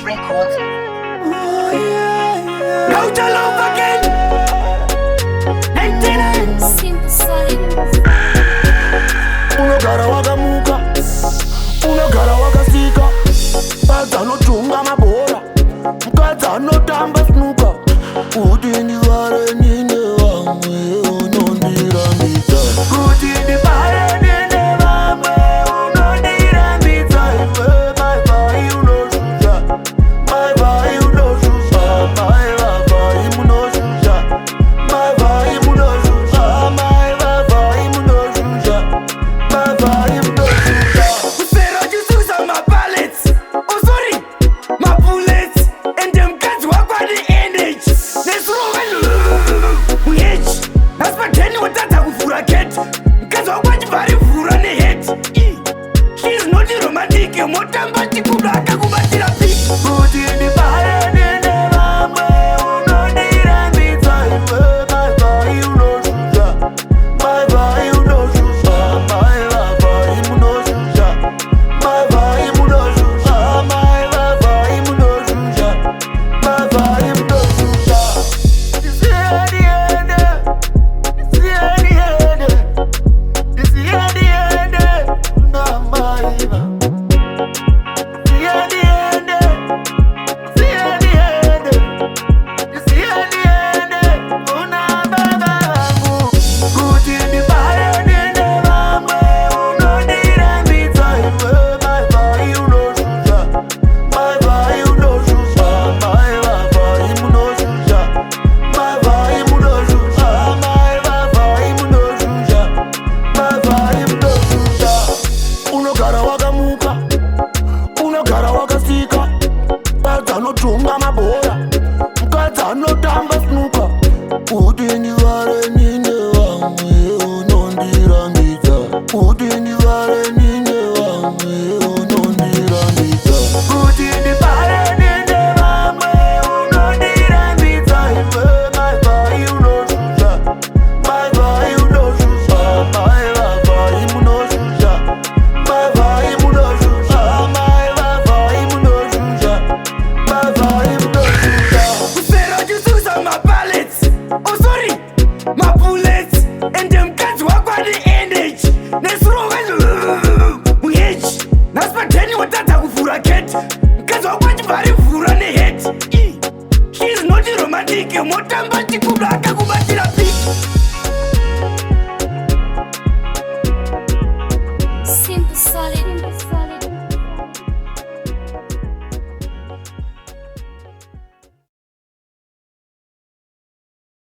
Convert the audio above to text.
Records. Culture love again. 99. Simple Solid. Unogara wakamuka, unogara wakasika. Mukadzi anotunga mabhora, mukadzi anotamba snooker. Kuti ndivare nine vamwe unondirambidza. Kuti ndivare nine vamwe unondirambidza. Iwe mai vai unoshusha, mai vai unoshusha, mai vavai munoshusha, mai vai munoshusha, mai vavai munoshusha, mai vai munoshusha. Kuswera uchisusa mapallets, oh sorry, mabullets. Ende mukadzi wako ane energy nesurowe muheji. Nhasi padheni wotadza kuvhura gate, mukadzi wako achibva arivhura nehead. She is not romantic. Motamba chikudo akakubatira piki. Kuti ndibare nine vamwe unondirambidza. Iwe mai vai unoshusha, mai vai unoshusha, mai vavai munoshusha, mai vai munoshusha, mai vavai munoshusha, mai vai munoshusha. Ndisiye ndiende, ndisiye ndiende, ndisiye ndiende kuna maiva. Ndisiye ndiende, ndisiye ndiende, kuna baba vangu. Kuti ndibare nine vamwe unondirambidza. Iwe mai vai unoshusha, mai vai unoshusha, mai vavai munoshusha, mai vai munoshusha, mai vavai munoshusha, mai vai munoshusha. Unogara wakamuka, unogara wakasika. Mukadzi anotunga mabhora, mukadzi anotamba snooker. Kuti ndivare nine vamwe unondirambidza. Kuti ndivare nine vamwe unondirambidza. Kuti ndibare nine vamwe unondirambidza. Iwe mai vai unoshusha, mai vai unoshusha, mai vavai munoshusha, mai vai munoshusha, mai vavai munoshusha, mai vai munoshusha. Kuswera uchisusa mapallets, oh sorry, mabullets. Ende mukadzi wako ane energy nesurowe muheji. Nhasi padheni wotadza kuvhura gate, mukadzi wako achibva arivhura nehead. She is not romantic. Motamba chikudo akakubatira piki.